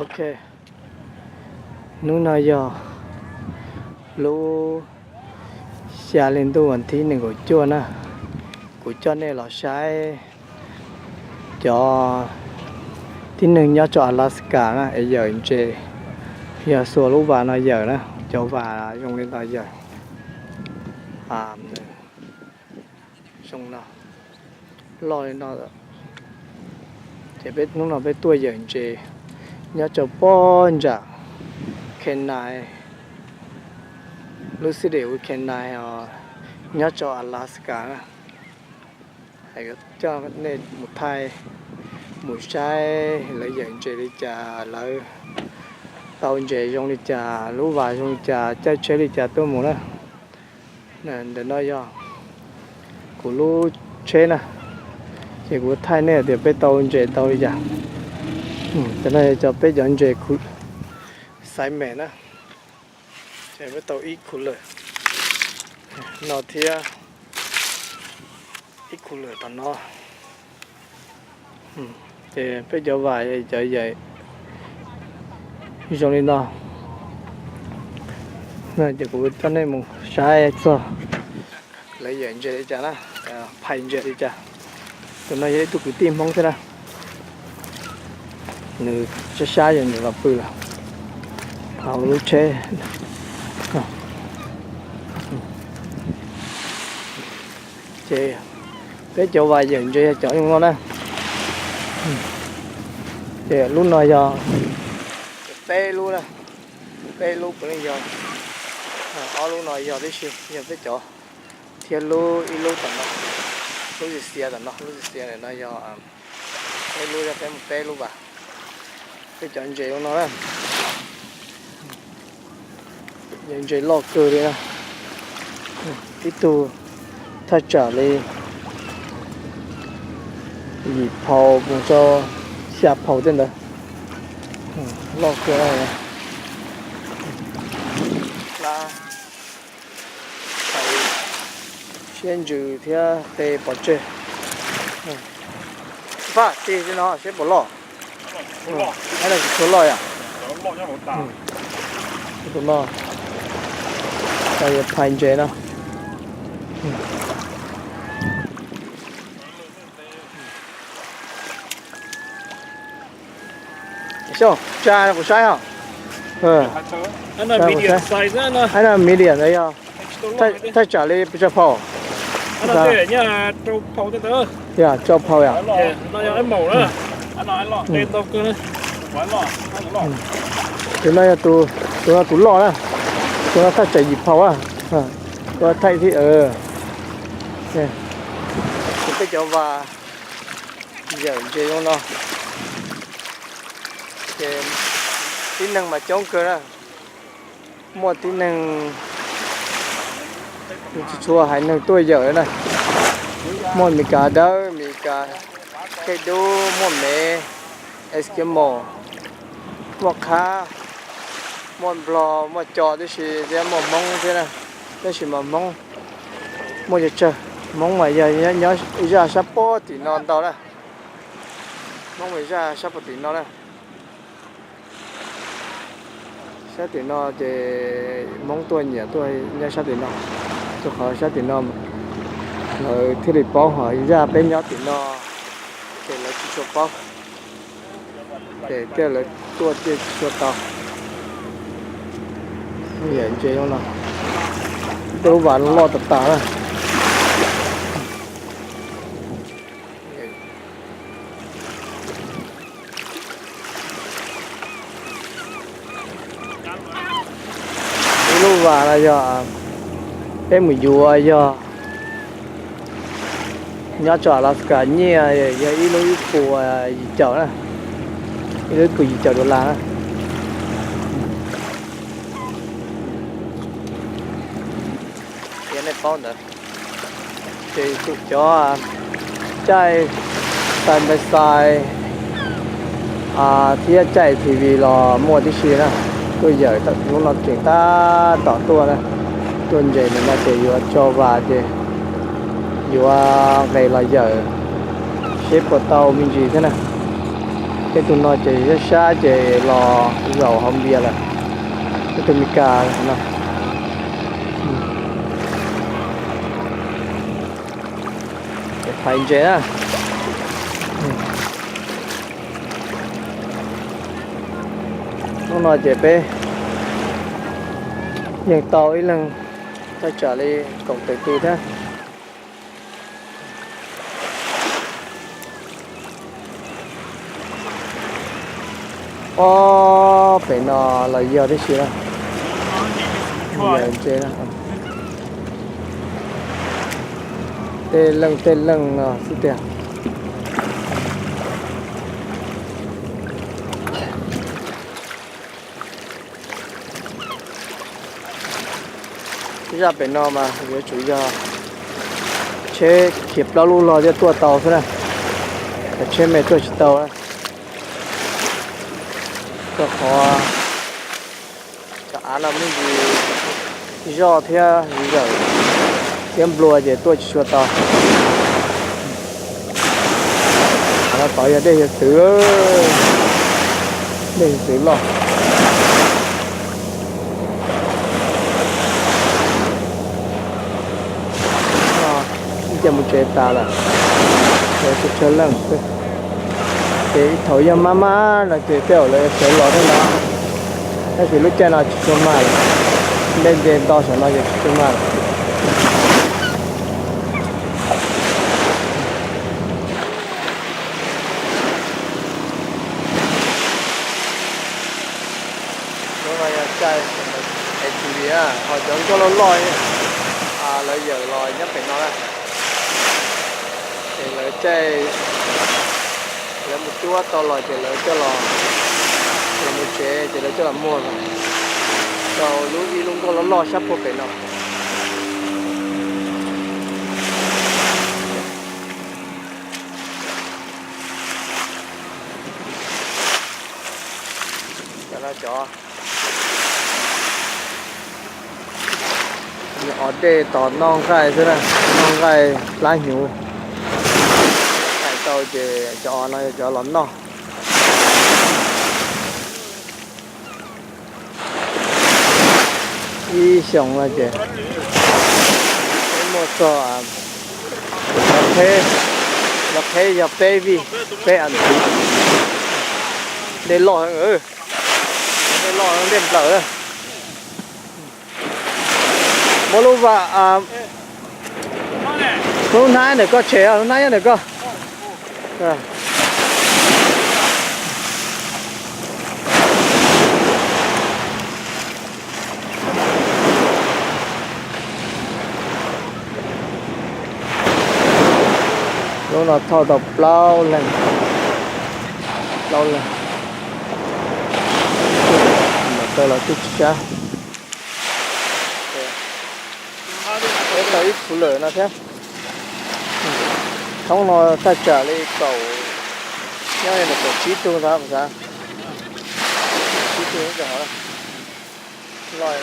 Ok, hnub no yog lub xya hli ntuj vas thib nees nkaum cuaj na, kuv coj nej los saib cov tib neeg nyob rau Alaska na es yawm ntses, yog xuas lub vas no yawm na, cov vas zoo li no yawm, zoo no, loj li no. Ces peb hnub no peb tuaj yawm ntses nyob rau pob ntsam Kenai, lub city hu Kenai os, nyob rau Alaska na. Coj nej mus thaij, mus saib lawv yawm ntses li cas, lawv tau ntses zoo li cas, lub vas zoo li cas, caij tsheb li cas tuaj mus na. Ntawm no yog kuv lub tsheb na, ces kuv thaij nej tias peb tau ntses tau li cas. Cov no yog cov peb cov ntses xaiv mem na, ces peb tau ib khu lawm no thiab ib khu lawm tom no. Ces peb cov vas cov yawm zoo li no. Ces kuv coj nej mus saib txog lawv yawm ntses li cas na, phais ntses li cas. Tus no yog ib tug kwv tij Hmoob thiab na, nws sab sab yog nws los pw lawm hauv lub tsheb. Ces peb cov vas yawm ntses yog cov zoo no na. Ces lub no yog peb lub na, peb lub puav leej yog, ob lub no yog tib si yog peb cov, thiab lub ib lub tom no, lub xiav tom no, lub xiav no yog peb lub, peb mus peb lub vas, peb cov ntses zoo no na. Yog ntses loj kawg li na, ib tug thaj tsam li yim phaus mus rau xya phaus tej ntawd, loj kawg. Hlab, siab ntsws thiab qe pov tseg. Faj tig no seb puas loj. Ib no tsis tshua loj yom. Tus no, yog phais ntses no. Xyov, tsa kuv saib os. Medium ntawd yog thaj tsam li pes tsawg phaus? Yog, tsau phaus yom. Tus no yog tus, tus no tus loj na, tus no thaj tsam yim phaus a. Ua thaij thiab. Peb cov vas yawm ntses zoo no, ces tib neeg mas coob kawg na. Muaj tib neeg, tsis tshua haiv neeg tuaj yawm na. Muaj Mes Kas dawb, Mes Kas kheej dub, muaj Mev, Eskimo, muaj qhab, muaj Nplog, muaj Co tib si thiab muaj Hmoob thiab na. Tab sis mas Hmoob muaj coob tsawg, Hmoob mas yog nyob zaj sab puag tim no ntau na. Hmoob mas zaj sab puag tim no na. Sab tim no ces Hmoob tuaj nyiam tuaj nyob sab tim no, rau qhov sab tim no lawv thiaj li paub, ho zaj peb nyob tim no ces lawv tsis tshua paub, ces thiaj lawv tuaj thiaj tsis tshua tau. Yawm ntses no, tej lub vas loj tas tas na. Ib lub vas no yog peb mus yuav, yog nyob rau Alaska nyiaj yog ib lub ib puas yim caum na, ib lub ib puas yim caum dollar na. Tias nej paub ntawd, ces cov caij side by side thiab caij A T V los muaj tib si na. Tuaj yawm lub no tseem tab tom tuaj na, tuaj ntses ntawm no ces yuav tso vas ces yuav nqes los yawm seb puas tau me ntsis thiab na. Tej tug no ces sab sab ces los zaum hauv npias lawm. Tej tug Meskas no. Ces phais ntses na. Hnub no ces peb yeej tau ib leeg thaj tsam li kaum tawm tus thiab. Ob pem no los yog tib si na. Yog ntses na. Tej leej tej leej no xwb tiag. Zaj pem no mas yuav tsum yog tsheb khiav plaub lub log thiaj tuaj tau xwb na, cov tsheb me tuaj tsis tau na. Rau qhov cov av no muaj ntsis zoj thiab zawm thiab nplua ces tuaj tsis tshua tau. Qhov no tod yog dej hiav txwv, dej hiav txwv loj. Ib co mus tsev tas lawm, tshuav tsawg leej xwb. Ces thaum yog maj maj no ces tej zaum lawv sawv los thiab no, tab sis lub caij no tsis tshua maj lawm, dej nce nto saum no ces tsis tshua maj lawm. Lub no yog caij A T V na, ho cov nkauj loj loj lawv yawm los nyob pem no na. Ces lawv caij, lawv mus cuab tau los ces lawv coj los, los mus tsev ces lawv coj los muag rau lub, ib lub nkauj loj loj sab puag pem no. Cov no cov os dej tos noj nqaij xwb na, noj nqaij plab hnyuv. Nqaij tau ces cov os no yog cov los noj. Ib xyoos no ces peb muaj txog lov qheb, lov qheb yog peb vij, peb a nthiv. Dej loj heev, dej loj heev, dej nplawm. Muab lub vam, lub hnab ntawm koj tshem, lub hnab nyob ntawm koj. Lub no thauj tau plaub leeg, plaub leeg. Mam taw los twb tsis sab. Tau ib txhuv lawm no thiab. Thoob no thaj tsam li kaum, nyob li ntawm kaum tsib tug ntag kuv xav. Tsib tug rau hauv loj,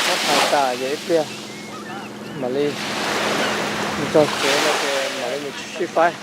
muab thaiv tas ces ib pliag mam li mus txog tsev no ces mam li mus sib faib.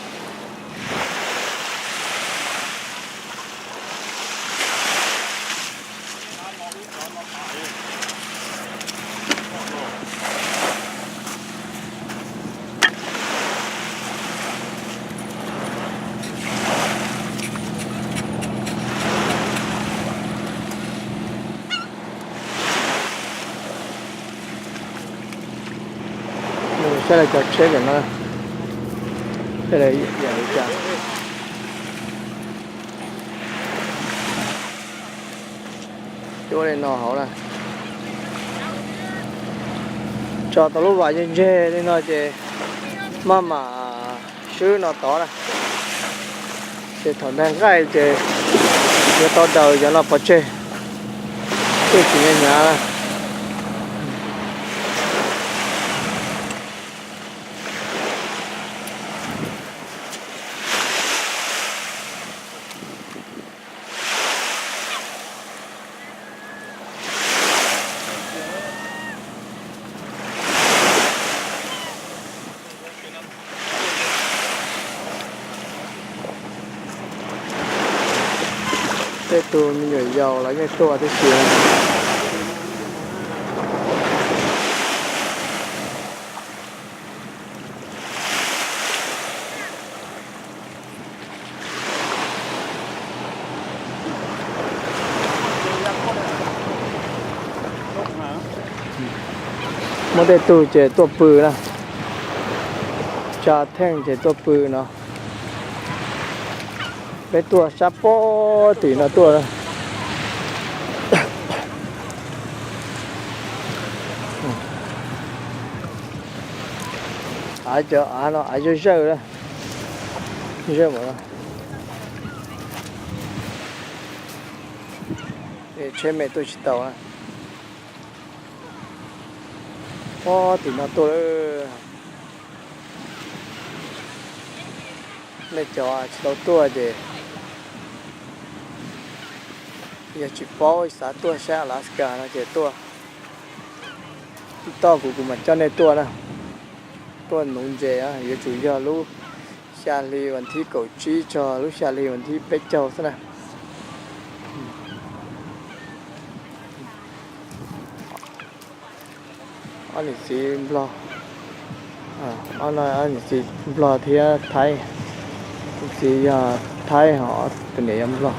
Saib lawv cov tsheb ntawm no, saib lawv yam li cas. Cuab li no hauv na. Tso tau lub vas ntseg ntseg li no ces maj mam swb no tod na. Ces thaum ntag nqaij ces yuav tau daws cov no pov tseg, thiaj tsis hnyav hnyav na. Tej tug me nyuam yaus los yeej tuaj tib si. Muaj tej tug ces tuaj pw na, tsa theej ces tuaj pw no. Peb tuaj sab pob tim no tuaj. Av cov av no av zawj zawj, zawj mas no. Tsheb me tuaj tsis tau na. Pob tim no tuaj lawm. Nej cov tsis tau tuaj ces yog tsis paub xav tuaj sab Alaska no ces tuaj toj kuv, kuv mam coj nej tuaj na. Tuaj nuv ntses yuav tsum yog lub xya hli vas thib kaum tsib txog lub xya hli vas thib peb caug xwb na. Ob niam txiv Nplog, ob niam txiv Nplog thiab Thaib. Niam txiv yog Thaib ho tus niam yog Nplog.